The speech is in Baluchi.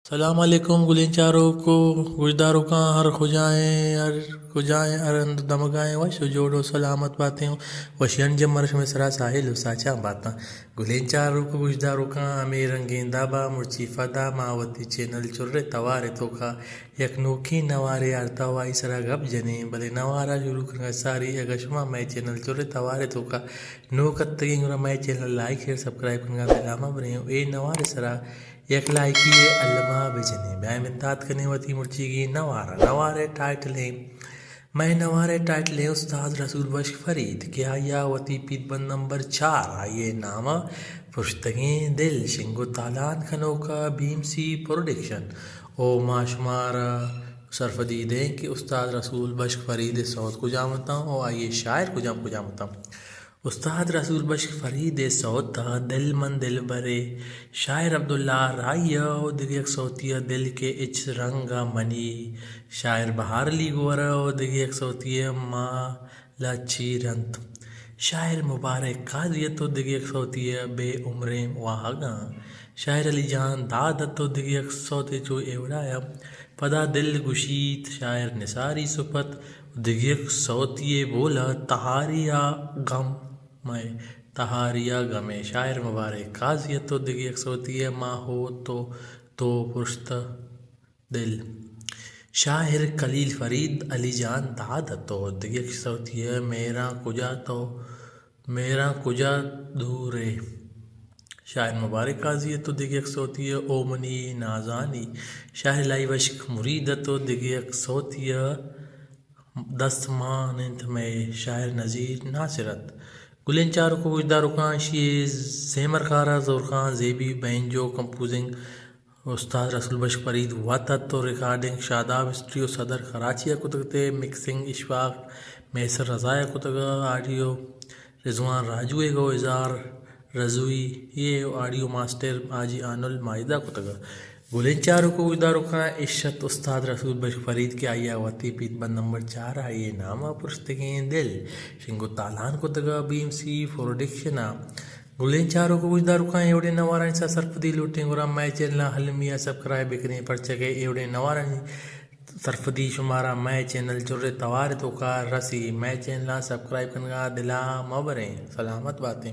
سلام علیکم گلیں چاروک و گوشداروکاں، ہر کجائیں، ہر کجائیں، ہر ہند دمگائیں، وش و جوڑ و سلامت باتیں و وشیانی جمر شمئے سرا ساحل و ساچاں باتاں۔ گلیں چاروک و گوشداروکاں، ہمے رنگیں دابا مرچی فدا ما وتی چینل چرے توارے توکا یک نوکیں نوارے آرتا و آئی سرا گپ جنیں، بلے نوارا شروع کنگا ساری اگہ شما مئے چینل چرے توارے توکا نوک اتگیں گڑا مئے چینل لائک، شیئر، سبسکرائب کنگا دلا مہ بریں و اے نوارے سرا یک لائکی ء الما بجنیں۔ بیائیں بندات کنیں وتی مرچیگیں نوارا۔ نوارے ٹائٹلیں، مئے نوارے ٹائٹلیں استاد رسول بخش فرید کہ آئیا وتی پیت بند نمبر چار، آئیے ناما پرشتگیں دل، شنگ و تالان کنوکا بی ایم سی پروڈکشن۔ او ما شمارا سرپدی دیں کہ استاد رسول بخش فرید ء سوت کجام اتاں او آئیے شاعر کجام کجام اتاں۔ استاد رسول بخش فرید ء سوت ء دل من دلبرے، شاعر عبداللہ راہی ء و دگہ یک سوتی ء دل کہ اچ رنگ ء منی، شاعر بہار علی گورا و دگہ یک سوتی ء ما لاچیر انت، شاعر مبارک قاضی ات و دگہ یک سوتی ء بے عمریں واہگاں، شاعر علی جان داد ات و دگہ یک سوتے چو اے وڑایا پدا دل گوشیت، شاعر نثاری صفت و دگہ یک سوتی ء بولا تہاری ء غم مئے تہاری ء غمے، شاعر مبارک قاضی ات و دگہ یک سوتی ء ما ہو تو تو پرشتہ دل، شاعر خلیل فرید علی جان داد ات و دگہ یک سوتی ء مہراں کجا تو مہراں کجا دور ء، شاعر مبارک قاضی ات و دگہ یک سوتی ء او منی نازانی، شاعر لائی بشک مرید ات و دگہ یک سوتی ء دست مان انت مئے، شاعر نذیر ناصر ات۔ گلیں چاروک و گوشداروکاں، اشی ء زیمر کارا زورخان زیبی، بینجو کمپوزنگ استاد رسول بخش فرید وت ات و ریکارڈنگ شاداب اسٹوڈیو صدر کراچی ء کتگ ات ء مکسنگ اشفاق میسر رضا ء کتگ ء آڈیو رضوان راجو ء گوں اظہار رضوی ء آڈیو ماسٹر حاجی آنل ماجد ء کتگ ء گلیں چاروک و گوشداروکاں، اش ات استاد رسول بخش فرید کہ آئی ء وتی پیت بند نمبر چار ء آئی ء نام ء پرشتگیں دل شنگ و تالان کتگ ء بی ایم سی پروڈکشن ء۔ گلیں چاروک و گوشداروکاں، اے وڑیں نوارانی سرا سرپدی لوٹیں گڑا مئے چینل ء المی ء سبسکرائب بکنیں، پرچا کہ اے وڑیں نوارانی سرپدی شمارا مئے چینل چرے توار توکا رسی۔ مئے چینل ء سبسکرائب کنگا دلا مہ بریں۔ سلامت باتیں۔